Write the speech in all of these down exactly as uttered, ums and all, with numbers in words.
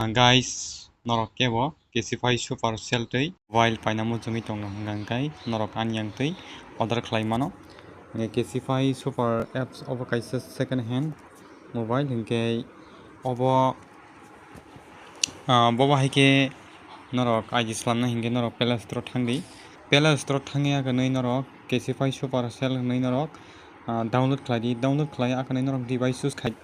Guys, norok kebo Kesify Super Sale twi mobile paina muchungwi tongo hwnkha hwnkhe norok ani yang twi order khlai mano. Kesify Super apps obo kaisa second hand mobile, hwnkhe obo, ah, bobo hai khe norok I D slamna hwnkhe norok Play Store thangdi. Play Store thangya hwnwi norok Kesify Super Sale hwnwi norok, ah, download khlai di. Download khlai ya hwnwi norok device choose khai,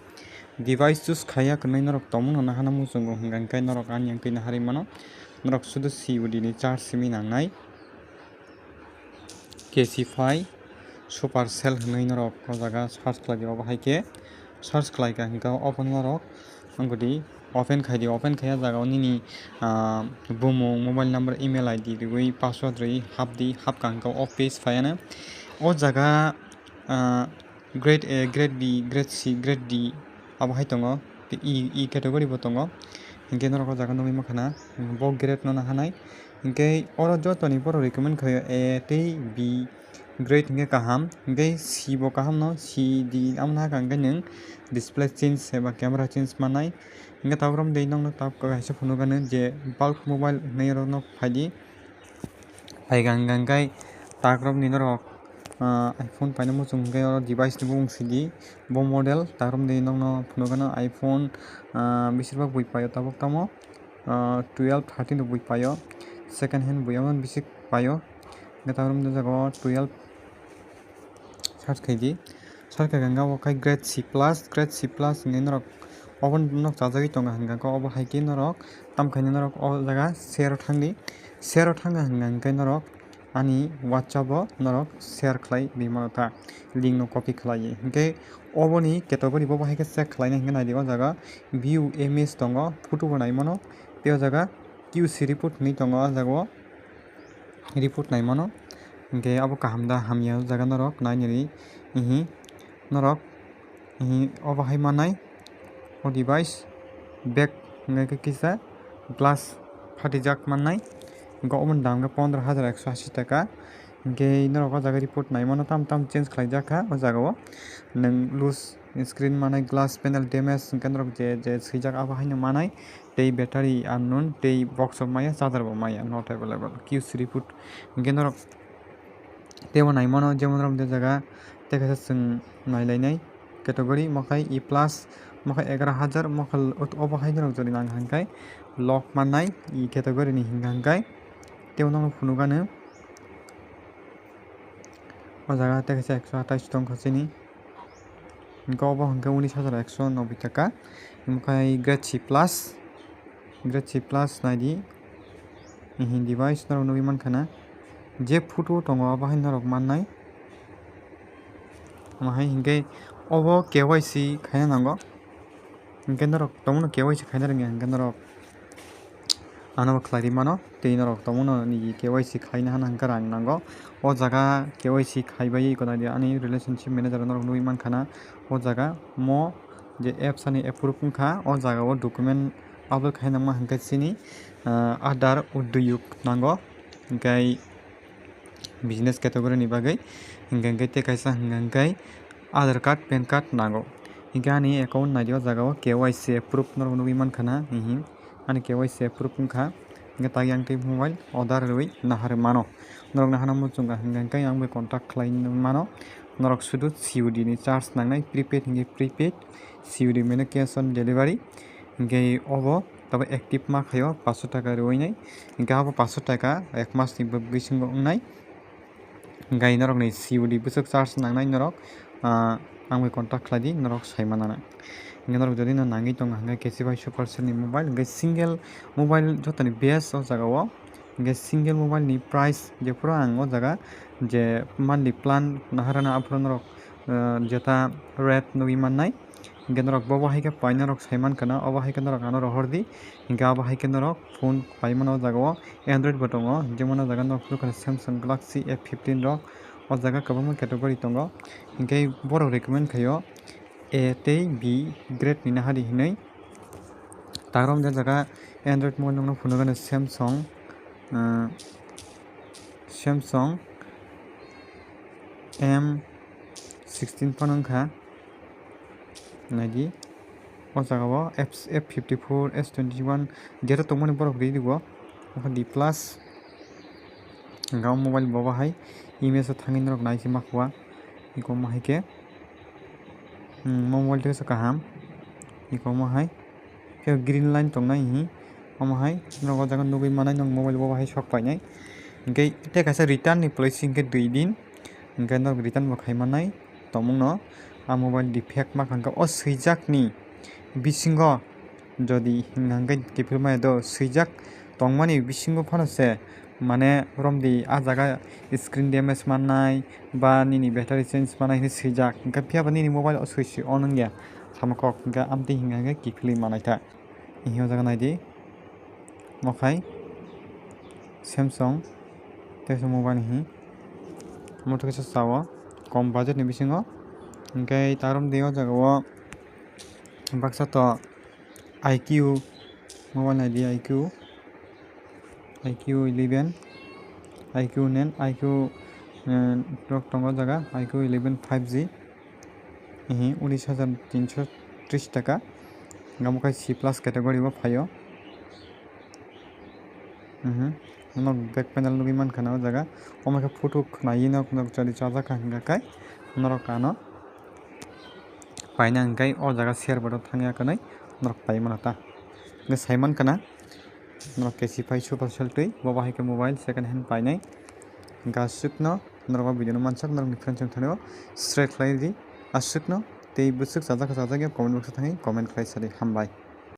device choose khaiya hwnwi norok tongmung no nahana muchungo hwnkha hwnkhe norok ani yang twi naharwi mano. Norok sudu C O D ni charge simi nangnai. Kesify Super Sale hwnwi norok o jaga search khlai di. Obo hai khe search khlai kha hwnkhe obo norok wngkha di open khai di. Open khai ya jaga o nini, ah, bumung, mobile number, email I D riwi password riwi hap di. Hap kha hwnkhe o page phai ano. O jaga, ah, grade A, grade B, grade C, grade D abo hai tongo. E, E category bo tongo. Hwnkhe norok o jaga nugwi mankha na bo grade no nahanai. Hwnkhe oro jotoni borok recommend khlaio A tei B grade hwnkhe kaham, hwnkhe C bo kaham no, C D amo nahakha hwnkhe nwng display change eba camera change mannai. Hwnkhe tabuk romdi nokno tabuk kaisa phunukgano je bulk mobile hinwi oro nok phaidi. Phaikha hwnkhe takrokni norok, ah, iPhone paina muchung hwnkhe oro device ni bumung sidi. Bo model takrokni nokno phunukgano iPhone, ah, beshirbak bui paio tabuk tamo, ah, twelve, thirteen rok bui paio. Second hand bui amo bisi paio. Hwnkhe takrokni jagao twelve search khaidi. Search khaikha hwnkhe obo khai grade C plus, grade C plus hinwi norok obo nok chajagwi tongo hwnkha hwnkhe obo hai khe norok tamo khainwi norok o jaga share o thangdi. Share o thangkha hwnkha hwnkhe norok ani WhatsApp o norok share khlai ri mano ta, link no copy khlaiwi. Hwnkhe oboni category bo bo hai khe check khlainai hwnkhe naidi o jaga view image tongo, photo bo nai mano. Tei o jaga Q C report hinwi tongo o jaga o. Report nai mano. Hwnkhe abo kaham da hamya o jaga norok nainani, ihi, norok, ihi, obo hai mannai o device bag hwnkhe kisa glass phatijak mannai. Hwnkhe oboni dam khe pondro hajar ekso ashi taka. Hwnkhe norok o jaga report nai mano, tam tam change khlaijak kha o jaga o. Nwng loose screen manai, glass panel damage hwnkhe norok je je swijak abo haino manai. Tei battery unknown, tei box bo maya, charger bo maya, not available, Q C report. Hwnkhe norok teibo nai mano, jemon norok de jaga tei kaisa chwng nai lainai category, mokhai E plus, mokhai egaroh hajar, mokhai obo hai norok jodi nang hwnkhe lock mannai e category ni hwnkha hwnkhe teibo norok phunukgano o jaga tei kaisa ekso atais tongkha chini. Hwnkhe obo hwnkhe unis hajar ekso noboi taka. Omo khai grade C plus, grade C plus naidi. Ihi device norok nugwi mankha na. Je photo tongo abo hai norok mannai. Omo hai hwnkhe obo K Y C khaina nango. Hwnkhe norok tongmano K Y C khaina rwngya hwnkhe norok ano bo khlai ri mano, tei norok tongmano nini K Y C khlaina hana hwnkhe rang nango. O jaga K Y C khaibai eko naidi ani relationship manager norok nugwi mankha na. O jaga mo je apps ani approve wngkha, o jaga o document upload khaina ma hwnkhe chini, ah, Aadhaar Udyog nango, hwnkhe business category ni bagwi, hwnkhe hwnkhe tei kaisa hwnkhe hwnkhe Aadhaar card, pan card nango. Hwnkhe ani account naidi o jaga o K Y C approve norok nugwi mankha na, ihi. Ani K Y C approve wngkha, hwnkhe tei yang tei mobile order rwui naharwi mano. Norok nahana muchungo hwnkhe hwnkhe ang bai contact khlai mano. Norok sudu C O D ni charge nangnai, prepaid hwnkhe prepaid, C O D mane cash on delivery. Hwnkhe obo tabo active ma khaio paanch sho taka rwui nai. Hwnkhe abo paanch sho taka ek mas ni bisingo wngnai. Hwnkhe norokni C O D bwswk charge nangnai norok, ah, ang bai contact khlai di, norok sai manana. Hwnkhe norok jodi no nangwi tongo hwnkhe Kesify Supercell ni mobile, hwnkhe single mobile jotoni best o jaga o. Hwnkhe single mobile ni price jephuru ang o jaga je monthly plan naharana aphuru norok, ah, jeta rate nugwi mannai. Hwnkhe norok bobo hai khe paina norok sai mankha na, obo hai khe norok ano rohor di. Hwnkhe abo hai khe norok phone pai mano o jaga o. Android bo tongo, jemon o jaga norok nukha Samsung Galaxy F fifteen rok, o jaga kwbangma category tongo. Hwnkhe borok recommend khaio A tei B grade ni nahadi hinwi. Tarom de jaga Android mobile nokno phunukgano Samsung, ah, Samsung M sixteen phone wngkha. Naidi. O jaga o F, F fifty four, S twenty one, jeto tongmani borok ri rio. Omo D plus. Hingke o mobile bo bahai image o thangwi norok nai se ma khua. Hingke omo hai khe, hmm, mobile teisa kaham. Hingke omo hai khe green line tongnai hi. Omo hai norok o jaga nugwi manai, norok mobile bo bahai sok painai. Hingke tei kaisa return ni policy hingke dui din. Hingke norok return bo khai manai. Tongmungno a mobile defect ma kha hingke o swijakni bisingo jodi hingka hingke kiphilmaya do swijak tongmani bisingo phano se mane romdi a jaga screen damage mannai ba nini battery change mannai hinui swijak hingke phiyaba nini mobile o switch on wngya samokok hingke amtwi hingka hingke kiphilwi manai ta. Ehe o jaga naidi. Omo khai Samsung teisa mobile ni hi. Omo tei kaisa sao kom budget ni bisingo. Hingke ta romdi o jaga o baksa to I Q mobile naidi I Q, I Q eleven, I Q nine, I Q, eh, rok tongo o jaga I Q eleven five G. Ehe, unis hajar tinso tris taka. Omo khe C plus category o phaio. Mhm. Norok back panel nugwi mankha na o jaga. Omo khe photo khwnaiwi nok, nok jodi chajak kha hingkha khe norok ano paina hingkhe o jaga share button thangya kwnwi norok pai mano ta. Hingkhe sai mankha na. Norok K C pai super sale twi, bo bahai khe mobile second hand painai. Hingkhe aswkno norok o video no mansak, norokni friends wng thani o share khlai di. Aswkno tei bwswk chajak kha chajak ya comment box o thangwi comment khlai sadi. Hambai.